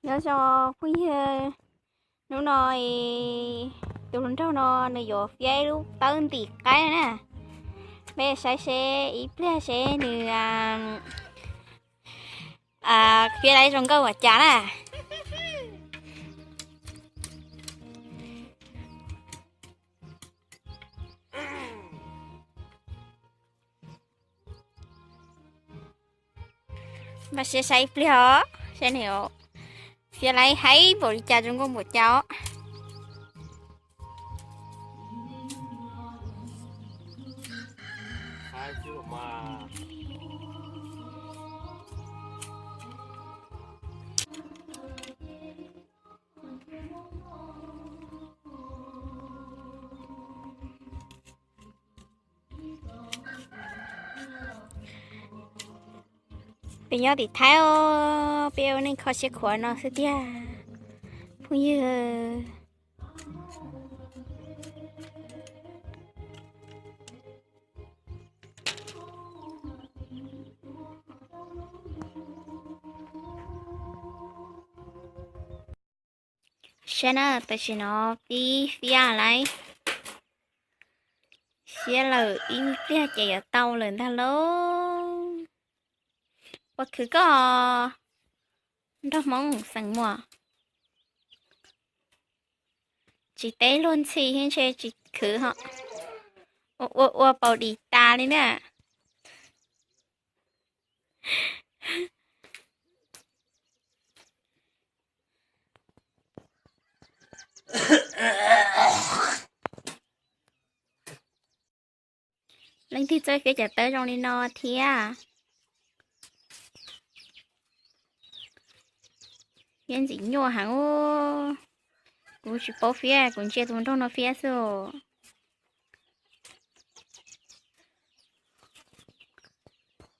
Nyob zoo phooj ywg, hnub no tus hluas nraug no nws yuav fiab ib lub tawb ntim qaib na. Peb saib seb ib pliag seb nws fiab tau zoo nkauj ua cas na. Npaj siab saib ib pliag os, saib nws fiab laib haib npaum li cas, zoo nkauj npaum cas os. Peb nyob tim Thaib os, peb ua neej kho siab khuav no xwb tiag phooj ywg. Saib na, tam sim no pib fiab lawm, fiab lawm ib pliag ces yuav tau lawm ntag lauj. Ua khwv koj nraug Hmoob xeem muas, tsis teb luag ntxhi thiab ntshe tsis khwv ho. Ua ua paus dim tas li na. Leej twg txawj fiab cov tawb zoo li no thiab? Fiab ntxim nyuaj heev. Kuv tsis paub fiab, kuv ntsia tus nraug no fiab xwb.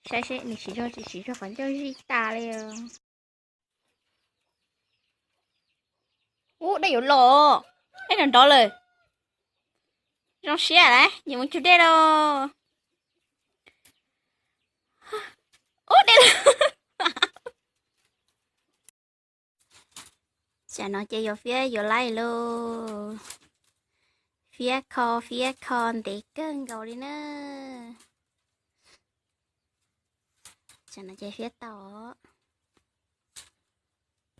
Saib seb nws siv zog tsis siv zog qhov ncauj zij tas li. Ub, dej yuav los, dej nrov nrov lawm. Zoo siab lawm, yuav mus cug dej lauj. Ub, dej los. Tsam no ces yuav fiab yuav laij lauj. Fiab kho fiab kho ntev kawg nkaus li na. Tsam no ces fiab tau.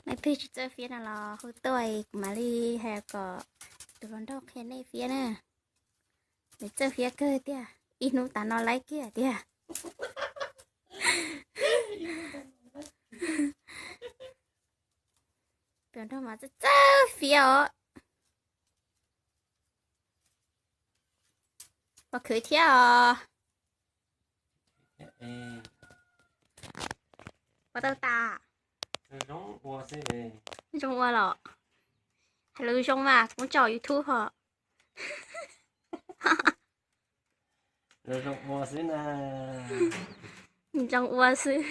Leej twg tsis txawj fiab no los hu tuaj kuv mam li hais kom tus hluas nraug qhia nej fiab na. Nws txawj fiab kawg tiag, ib hnub tas no laib kiag tiag. Tus hluas nraug mas txawj txawj fiab os. Ua khwv thiab os. Ua tau tas. Zoo ua los. Hais lus zoo mas kuv tso YouTube ho. Zoo ua xwb. Tam sim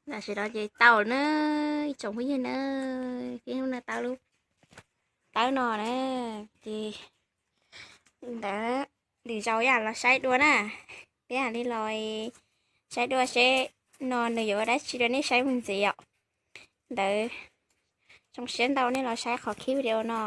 no ces tau na, ib tsoom phooj ywg na, peb hnub no tau lub tawb no na, ces ntawd lwm zaus yam los saib dua na, peb mam li los saib dua seb no nws yuav ua dab tsi rau nej saib mus ntxiv os. Ntawd zoo siab ntau nej los saib qhov clip video no.